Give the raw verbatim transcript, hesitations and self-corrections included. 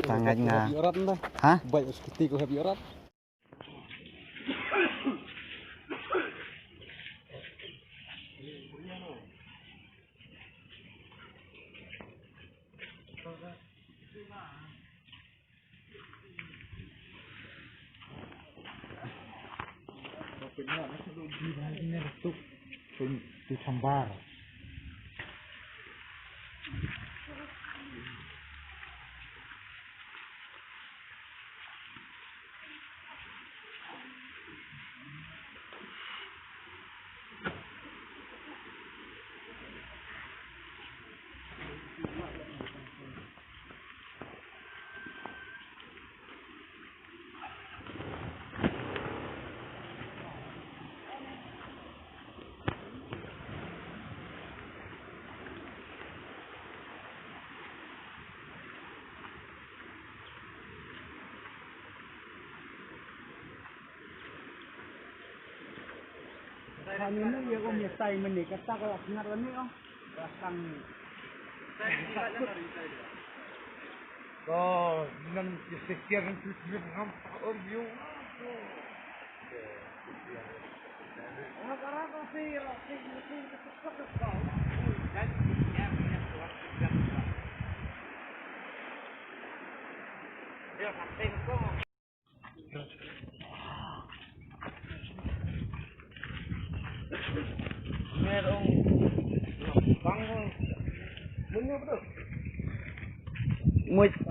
Tang nga. Ha? Bai os kiti ko hep yorap. Kani ni ya ko mi sai mene kata ko ngar ni oh. Rasang. Ko nan ki sekian tu tu ngam om yu. Muid.